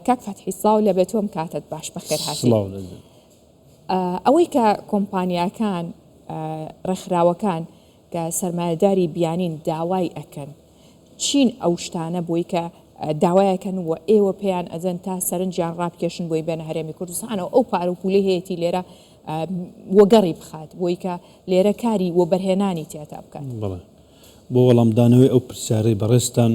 کاک فەتحی سڵاو لە بێتۆم کاتت باش بەخێر هاتی. ئەوەی کە کۆمپانیاکان ڕێکخراوەکان کە سەرمایەداری بیانین داوای ئەکەن چین ئەو شتانە بۆی کە داوایەکەن و ئێوە پێیان ئەدەن تا سەرنجیان ڕابکێشن بۆی بێنە هەرێمی کوردستانەوە ئەو پارە و پولەی هەیەی لێرە وەگەڕی بخات بۆی کە لێرە کاری وەبەرهێنانی تێتا بکات. بەڵێ بۆ وەڵامدانەوەی ئەو پرسیارەی بەڕێزتان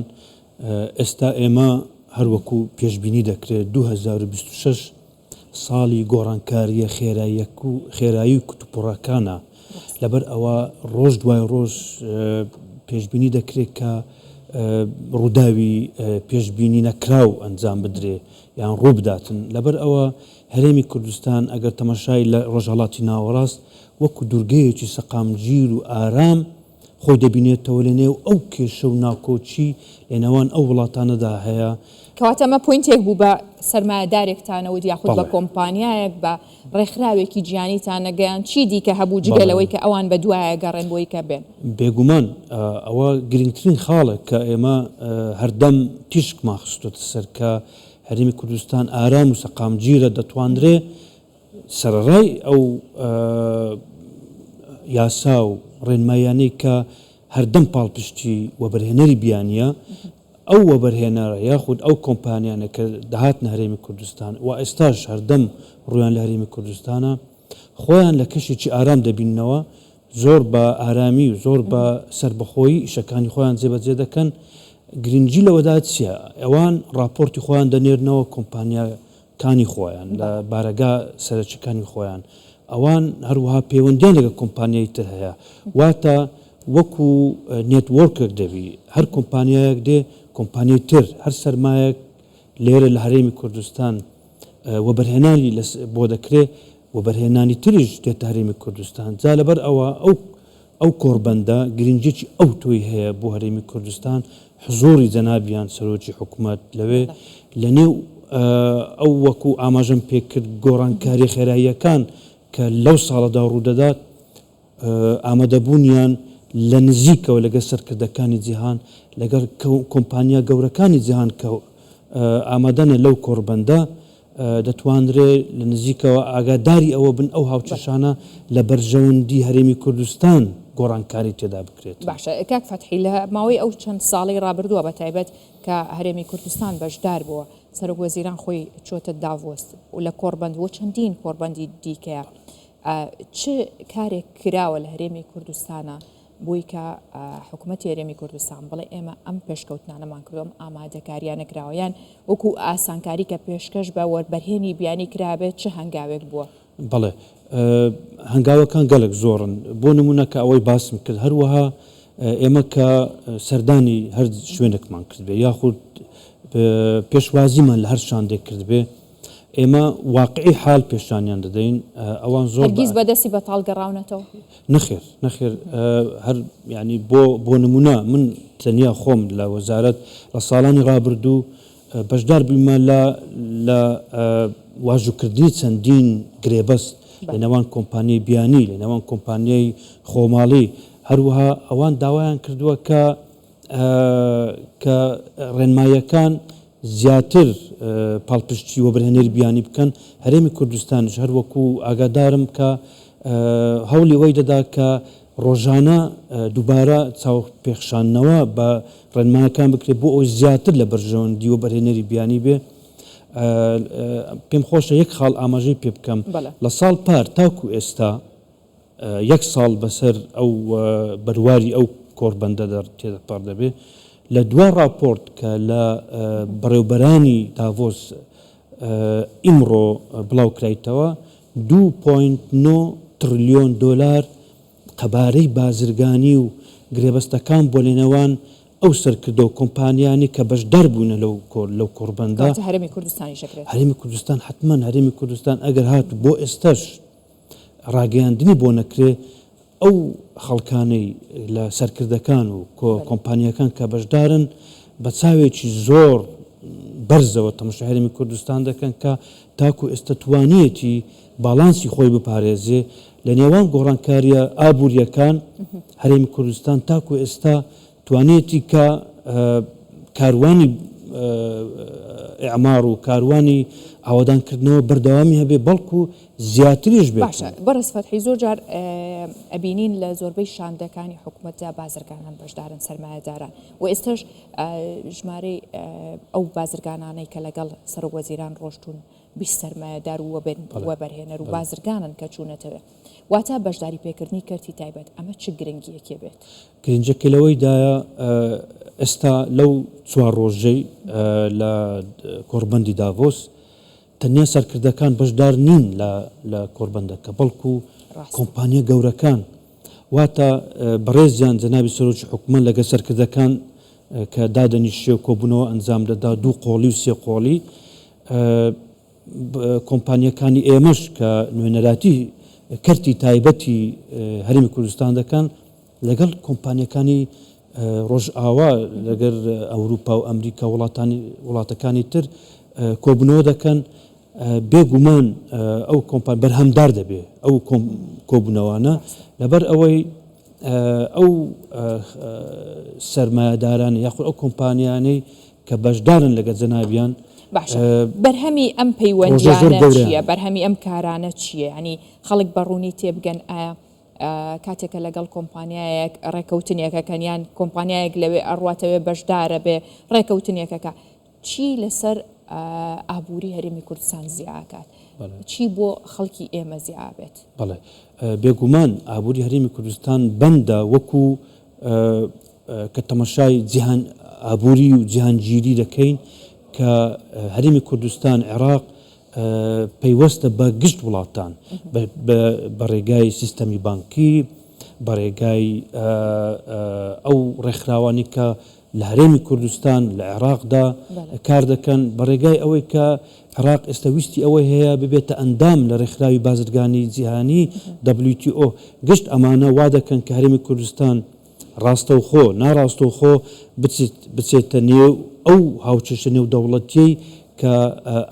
ئێستا ئێمە هەروەکو پێشبینی دەکرێت 2026 ساڵی گۆڕانکارییە خێرایی و کتوپڕەکانە، لەبەر ئەوە ڕۆژ دوای ڕۆژ پێشبینی دەکرێت کە ڕووداوی پێشبینی نەکراو ئەنجام بدرێ یان ڕووبداتن، لەبەر ئەوە هەرێمی کوردستان ئەگەر تەمەشای لە ڕۆژهەڵاتی ناوەڕاست وەکو دوورگەیەکی سەقامگیر و ئارام خۆی دەبینێتەوە لە نێو ئەو کێشە و ناکۆکی لە نێوان ئەو وڵاتانەدا هەیە. کەواتە ئەمە point ێک بوو بە سەرمایەدارێکتانەوت یاخود بە کۆمپانیایەک بە ڕێکخراوێکی جیهانیتان نەگەیاند، چی دیکە هەبوو جگە لەوەی کە ئەوان بە دوایە گەڕێن بۆی کە بێن؟ بێگومان ئەوە گرنگترین خاڵە کە ئێمە هەردەم تیشکمان خستۆتە سەر کە هەرێمی کوردستان ئارام و سەقامگیرە دەتوانرێ سەرەڕای ئەو یاسا و ڕێنماییانەی کە هەردەم پاڵپشتی وەبەرهێنەری بیانییە، ئەو وەبەرهێنەرە یاخود ئەو کۆمپانیانە کە دەهاتنە هەرێمی کوردستان و ئێستاش هەردەم ڕوویان لە هەرێمی کوردستانە، خۆیان لە کەشێکی ئارام دەبیننەوە، زۆر بە ئارامی و زۆر بە سەربەخۆیی ئیشەکانی خۆیان جێبەجێ دەکەن. گرنگی لەوەدا چییە؟ ئەوان ڕاپۆرتی خۆیان دەنێرنەوە کۆمپانیا کانی خۆیان، لە بارەگا سەرەکیەکانی خۆیان، ئەوان هەروەها پەیوەندیان لەگەڵ کۆمپانیای تر هەیە، واتە وەکو network ێک دەبی، هەر کۆمپانیایەک دێ کۆمپانیای تر، هەر سەرمایەک لێرە لە هەرێمی کوردستان وەبەرهێنانی بۆ دەکرێ، وەبەرهێنانی تریش دێتە هەرێمی کوردستان، جا لەبەر ئەوە ئەو ئەو کۆڕبەندە گرنگیەکی ئەوتۆی هەیە بۆ هەرێمی کوردستان، حزوڕی جەنابیان سەرۆکی حکومەت لەوێ لە نێو ئەو وەکو ئاماژەم پێکرد گۆڕانکاریە خێراییەکان کە لەو ساڵەدا ڕوودەدات ئامادەبوونیان لە نزیکەوە لەگەڵ سەرکردەکانی جیهان لەگەڵ کۆمپانیا گەورەکانی جیهان کە ئامادەنە لەو کۆڕبەندە دەتوانرێ لە نزیکەوە ئاگاداری ئەوە بن ئەو هاوکێشانە لە بەرژەوەندی هەرێمی کوردستان گۆڕانکاری تێدا بکرێت. باشە کاک فەتحی لە ماوەی ئەو چەند ساڵەی ڕابردووە بە تایبەت کە هەرێمی کوردستان بەشدار بووە سەرۆک وەزیران خۆی چۆتە داڤۆس و لە کۆڕبەند و چەندین کۆڕبەندی دیکەیە چ کارێک کراوە لە هەرێمی کوردستانە بۆی کە حکومەتی هەرێمی کوردستان بڵێ ئێمە ئەم پێشکەوتنانەمان کردووە، ئەم ئامادەکارییانە کراوە، یان وەکو ئاسانکاری کە پێشکەش بە وەربەرهێنی بیانی کرابێت چ هەنگاوێک بووە؟ بەڵێ هەنگاوەکان گەلەک زۆرن، بۆ نموونە کە ئەوەی باسم کرد، هەروەها ئێمە کە سەردانی هەر شوێنێکمان کردبێ یاخود پێشوازیمان لە هەر شاندێک کردبێ، ئێمە واقعی حال پێشانیان دەدەین ئەوان زۆر هەرگیز بە دەستی بەتاڵ گەڕاونەتەوە؟ نەخێر نەخێر هەر یانی بۆ بۆ نمونە من تەنیا خۆم لە وەزارەت لە ساڵانی ڕابردوو بەشدار بوویمە لە لە واژووکردنی چەندین گرێبەست لە نێوان کۆمپانیای بیانی لە نێوان کۆمپانیای خۆماڵی هەروەها ئەوان داوایان کردووە کە کە ڕێنماییەکان زیاتر پاڵپشتی وەبەرهێنەری بیانی بکەن، هەرێمی کوردستانیش هەر وەکو ئاگادارم کە هەوڵی ئەوەی دەدا کە ڕۆژانە دووبارە چاوپێخشاندنەوە بە ڕێنمایەکان بکرێت بۆ ئەوەی زیاتر لە بەرژەوەندی وەبەرهێنەری بیانی بێ. پێم خۆشە یەک خاڵ ئاماژەی پێ بکەم، لە ساڵ پار تاکو ئێستا یەک ساڵ بەسەر ئەو بەرواری ئەو کۆڕبەندەدا تێدەپەڕ دەبێ. لە دوا ڕاپۆرت کە لە بەڕێوبەرانی داڤۆس ئیمڕۆ بڵاو کرایتەوە، 2.9 تڕلیۆن دۆلار قەبارەی بازرگانی و گرێبەستەکان بۆ لەنێوان ئەو سەرکردە و کۆمپانیانەی کە بەشدار بوونە لەو لەو کۆڕبەندە. کەواتە هەرێمی کوردستانیش ئەکرێت. هەرێمی کوردستان حەتمەن هەرێمی کوردستان ئەگەر هاتوو بۆ ئێستاش ڕاگەیاندنی بۆ نەکرێ ئەو خەڵکانەی لە سەرکردەکان و کۆمپانیاکان کە بەشدارن بە چاوێکی زۆر بەرزەوە تەماشای هەرێمی کوردستان دەکەن کە تاکو ئێستا توانیەتی باڵانسی خۆی بپارێزێ لە نێوان گۆڕانکاریە ئابووریەکان هەرێمی کوردستان تاکو ئێستا توانیەتی کە کاروانی. ئیعمار و کاروانی ئاوەدانکردنەوە بەردەوامی هەبێ بەڵکو زیاتریش بێت. باشە بەڕێز فەتحی زۆر جار ئەبینین لە زۆربەی شاندەکانی حکومەتدا بازرگانان بەشدارن سەرمایەداران و ئێستاش ژمارەی ئەو بازرگانانەی کە لەگەڵ سەرۆک وەزیران ڕۆشتوون 20 سەرمایەدار و وەبەرهێنەر و بازرگانن کە چوونەتەوێ واتە بەشداری پێکردنی کەرتی تایبەت ئەمە چ گرنگیەکێ بێت؟ گرنگیەکەی لەوەیدایە ئێستا لەو چوار ڕۆژەی لە کۆڕبەندی داڤۆس تەنیا سەرکردەکان بەشدار نین لە لە کۆڕبەندەکە بەڵکو کۆمپانیا گەورەکان واتە بەڕێزیان جەنابی سەرۆکی حکومەت لەگەڵ سەرکردەکان کە دادەنیشێ و کۆبوونەوە ئەنجام دەدا دوو قۆڵی و سێ قۆڵی کۆمپانیەکانی ئێمەش کە نوێنەراتی کەرتی تایبەتی هەرێمی کوردستان دەکەن لەگەڵ کۆمپانیەکانی ڕۆژئاوا لەگەر ئەوروپا و ئەمریکا وڵاتانی وڵاتەکانی تر کۆبوونەوە دەکەن بێگومان ئەو کۆمپان بەرهەمدار دەبێ ئەو کۆبوونەوانە لەبەر ئەوەی ئەو سەرمایەدارانە یاخود ئەو کۆمپانیانەی کە بەشدارن لەگەر جەنابیان باشە بەرهەمی ئەم پەیوەندیانە چییە؟ بەرهەمی ئەم کارانە چییە؟ ینی خەڵک بە ڕوونی تێبگەن ئایا کاتێکە لەگەڵ کۆمپانیایەک ڕێکەوتنێکەکەن یان کۆمپانیایەک لەوێ ئەڕواتەوێ بەشدارە بێ ڕێکەوتنێکەکە چی لەسەر ئابووری هەرێمی کوردستان زیاکات چی بۆ خەڵکی ئێمە زیابێت؟ بەڵێ بێگومان ئابووری هەرێمی کوردستان بەندە وەکو کە تەمەشای جیهان ئابووری و جیهانگیری دەکەین کە هەرێمی کوردستان عێراق پەیوەستە بە گشت وڵاتان بە ڕێگای سیستەمی بانکی بە ڕێگای ئەو ڕێکخراوانی کە لە هەرێمی کوردستان لە عێراقدا کار دەکەن بە ڕێگای ئەوەی کە عێراق ئێستا ویستی ئەوەی هەیە ببێتە ئەندام لە ڕێکخراوی بازرگانی جیهانی WTO گشت ئەمانە وا دەکەن کە هەرێمی کوردستان ڕاستەوخۆ ناڕاستەوخۆ بچێت بچێتە نێو ئەو هاوکێشە نێودەوڵەتیەی کە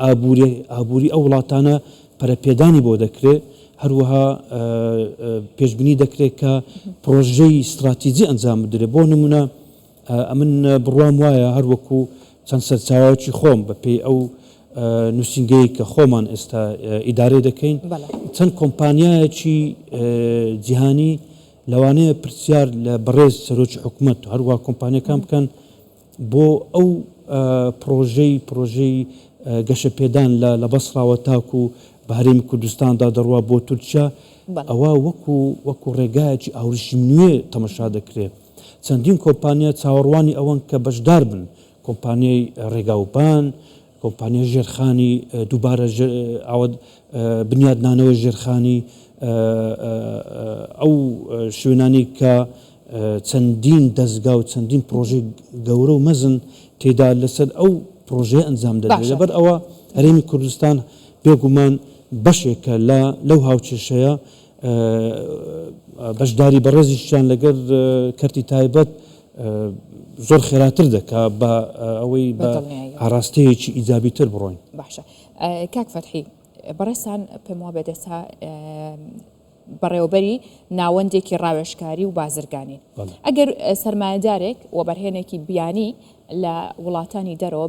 ئابووری ئابووری ئەو وڵاتانە پەرەپێدانی بۆ دەکرێت هەروەها پێشبینی دەکرێت کە پرۆژەی ستراتیجی ئەنجام بدرێت بۆ نمونە ئەمن بڕوام وایە هەر وەکو چەند سەرچاوەیەکی خۆم بە پێی ئەو نووسینگەی کە خۆمان ئێستا ئیدارەی دەکەین چەند کۆمپانیایەکی جیهانی لەوانەیە پرسیار لە بەڕێز سەرۆکی حکومەت و هەروە کۆمپانیەکان بکەن بۆ ئەو پرۆژەی پرۆژەی گەشەپێدان لە لە بەسڕاوە تاکو بە هەرێمی کوردستاندا دەڕوا بۆ تورکیا ئەوە وەکو وەکو ڕێگایەکی ئاوریشم نوێ تەمەشا دەکرێت. چەندین کۆمپانیا چاوەڕوانی ئەوەن کە بەشدار بن، کۆمپانیای ڕێگاوبان، کۆمپانیای ژێرخانی دووبارە بنیادنانەوەی ژێرخانی ئەو شوێنانەی کە چەندین دەزگا و چەندین پڕۆژەی گەورە و مەزن تێدا لەسەر ئەو پڕۆژەیە ئەنجام دەدرێت. لەبەر ئەوە هەرێمی کوردستان بێگومان بەشێکە لەو هاوکێشەیە بەشداری بەڕێزیشیان لەگەر کەرتی تایبەت زۆر خێراتر دەکا بە ئەوەی بە ئاراستەیەکی ئیجابی تر بڕۆین. باشە کاک فەتحی بەڕێزتان پێم وابێت ئێستا بەڕێوەبەری ناوەندێکی ڕاوێژکاری و بازرگانین ئەگەر سەرمایەدارێک وەبەرهێنێکی بیانی لە وڵاتانی دەرەوە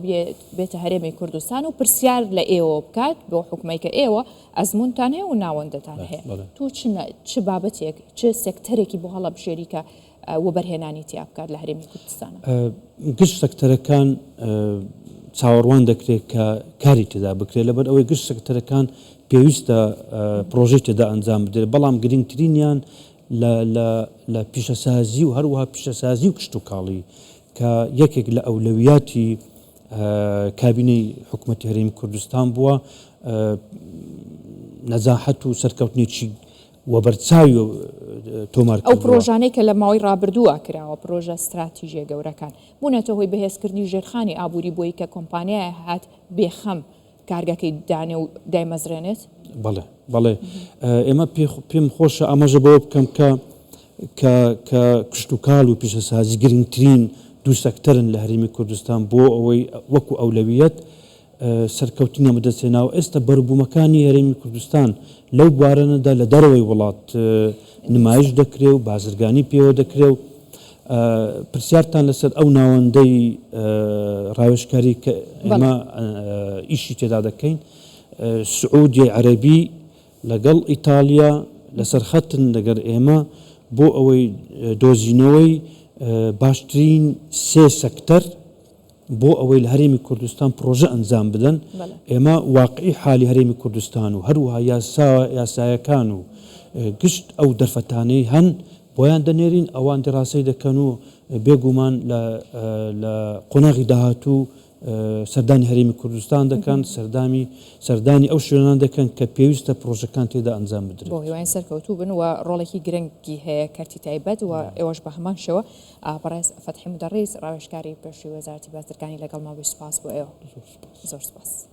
بێتە هەرێمی کوردستان و پرسیار لە ئێوە بکات بۆ حکومەی کە ئێوە ئەزمونتان هەیە و ناوەندتان هەیە تۆ چ بابەتێک چ سێکتەرێکی بۆ هەڵەبژێری کە وەبەرهێنانی تیا بکات لە هەرێمی کوردستان؟ گشت سەکتەرەکان چاوەڕوان دەکرێت کە کاری تێدا بکرێت لەبەر ئەوەی گشت سەکتەرەکان پێویستە پرۆژەی تێدا ئەنجام بدرێت بەڵام گرنگترینیان لە لە لە پیشەسازی و هەروەها پیشەسازی و کشتوکاڵی کە یەکێک لە ئەولەویاتی کابینەی حکوومەتی هەرێمی کوردستان بووە نەجاحەت و سەرکەوتنێکی وەبەرچاوی تۆمار ئەو پرۆژانەی کە لە ماوەی ڕابردووە کراوە پرۆژە ستراتیژیە گەورەکان بوونەتە هۆی بەهێزکردنی ژێرخانی ئابووری بۆی کە کۆمپانیای هات بێخەم کارگەکەی دانێ و دایمەزرێنێت؟ بەڵێ بەڵێ ئێمە پێم خۆشە ئاماژە بەوە بکەم کە کە کە کشتوکاڵ و پیشەسازی گرنگترین دوو سەکتەرن لە هەرێمی کوردستان بۆ ئەوەی وەکو ئەولەویەت سەرکەوتنیان بەدەستهێناوە ئێستا بەروبوومەکانی هەرێمی کوردستان لەو بوارانەدا لە دەرەوەی وڵات نمایش دەکرێ و بازرگانی پێوە دەکرێ و. پرسیارتان لەسەر ئەو ناوەندەی ڕاوێژکاری کە ئێمە ئیشی تێدا دەکەین، سعودیەی عەرەبی لەگەڵ ئیتاڵیا لەسەر خەتن لەگەر ئێمە بۆ ئەوەی دۆزینەوەی باشترین سێ سەکتەر بۆ ئەوەی لە هەرێمی کوردستان پڕۆژە ئەنجام بدەن، ئێمە واقعی حالی هەرێمی کوردستان و هەروەها یاسا یاسایەکان و گشت ئەو دەرفەتانەی هەن بۆیان دەنێرین، ئەوان دیڕاسەی دەکەن و بێ گومان لە لە قۆناغی داهاتوو سەردانی هەرێمی کوردستان دەکەن، سەردامی سەردانی ئەو شوێنانە دەکەن کە پێویستە پڕۆژەکان تێدا ئەنجام بدرێت. بۆ هیواین سەرکەوتوو بن و ڕۆڵێکی گرنگی هەیە کەرتی تایبەت و ئێوەش بە هەمان شێوە. بەڕێز فەتحی مودەڕیس ڕاوێژکاری پێشووی وەزارەتی بازرگانی لەگەڵمان بووی سوپاس بۆ ئێوە. زۆر سوپاس. زۆر سوپاس.